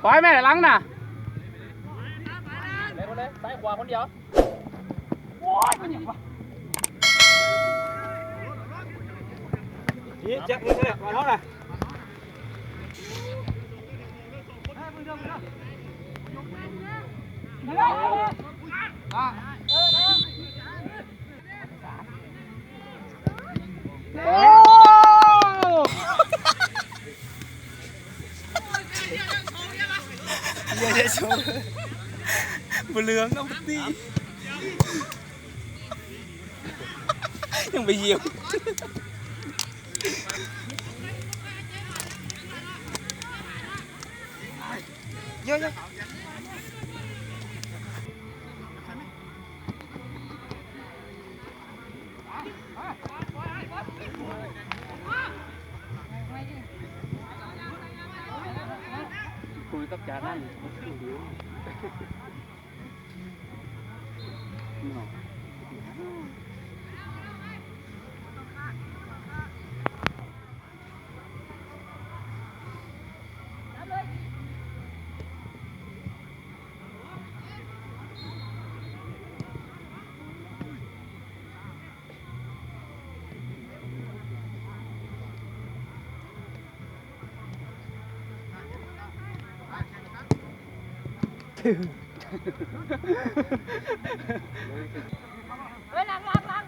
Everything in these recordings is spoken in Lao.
ໄປແມ່ ຫຼັງນະ ໄປເລີຍ ໄປເລີຍ ຊ້າຍຂວາຄົນດຽວ. ໂອ້ຍ ມັນຫຍັງວະ ນີ້ແຈັກນີ້ແຫຼະ ມາເທົ່ານະ. ໂອ້ ບໍ່ເຫຼືອງເອົາຕິ ຍັງໄປຢ້ຽມ ເຢີະໆ. ຄຸຍກັບຈານັ້ນ ເນາະ. ເອີຍ ຫຼັງ ຫຼັງ ຫຼັງ.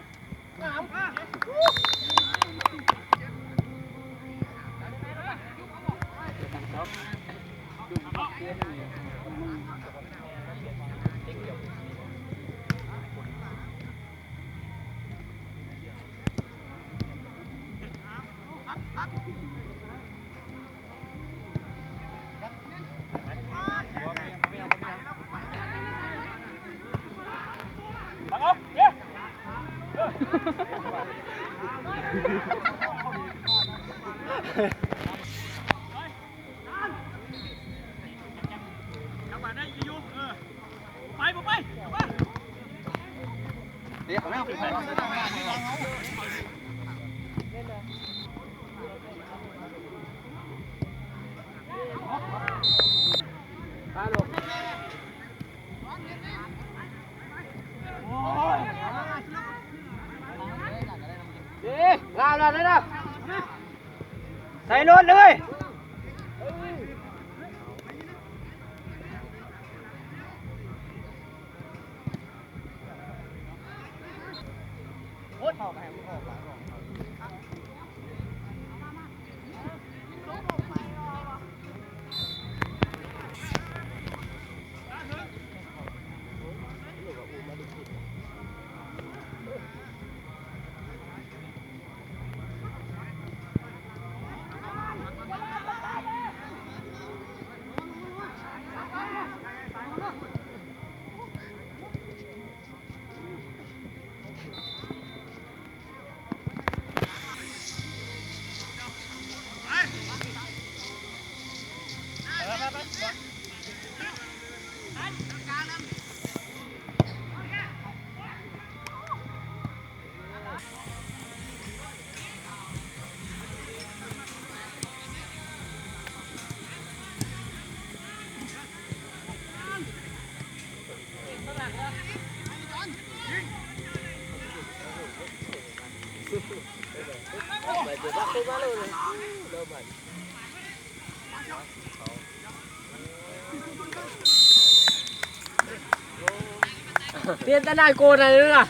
ໄປ ບໍ່ໄປ ບໍ່ໄປ. ໃສ່ໂລດເລີຍ. ເປັນຕາໜ້າຍໂກນຫັ້ນເດີ.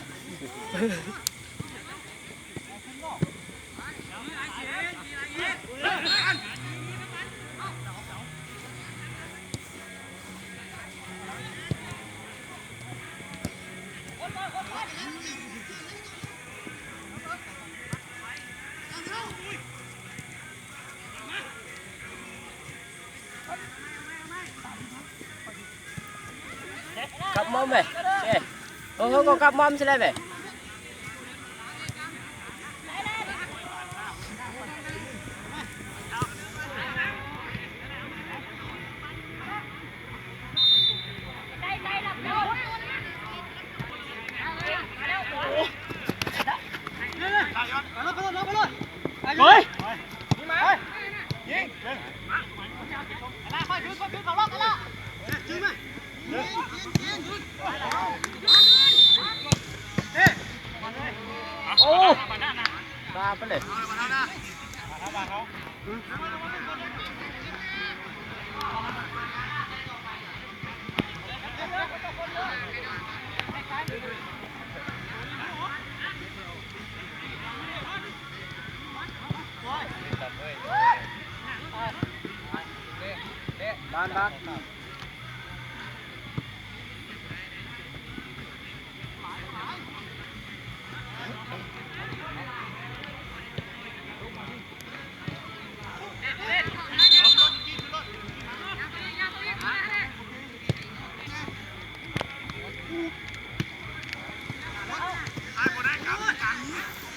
Cặp mâm mày. Ê. Ơ, ơ, có cặp mâm xí này mày. Ôi. Đi mà. Đi. Lái, khỏi cứ, khỏi cứ, khỏi lót, ໂອ້ ຕາມໄປເລີຍ. ບານ ບານ.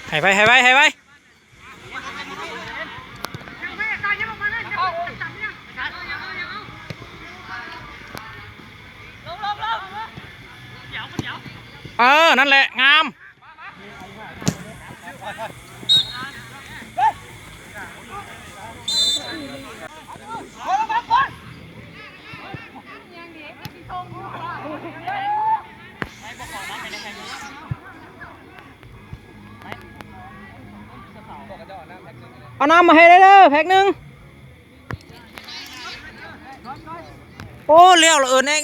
ໃຫ້ໄວ ໃຫ້ໄວ ໃຫ້ໄວ. ເອີ ນັ້ນແຫຼະ ງາມ. ເອົານ້ຳມາໃຫ້ແດ່ເດີ ແພັກໜຶ່ງ. ໂອ້ ແລ້ວລະເອີ້ນເອງ.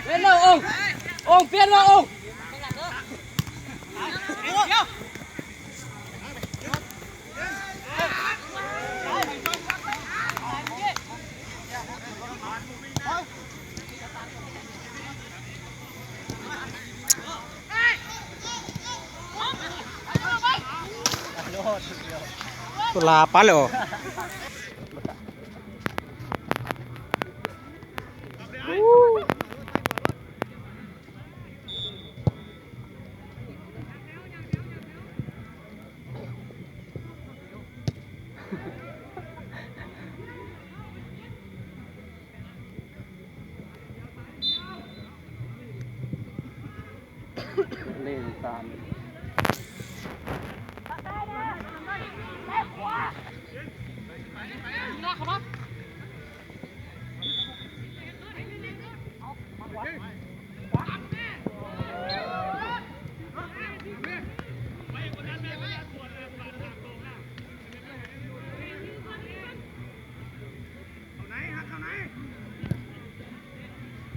ປ່ຽນແລ້ວ ໂອງ ໂອງ ປ່ຽນແລ້ວ ໂອງ. ໂຊລາປາແລ້ວ. ເລ່ນຕາມ.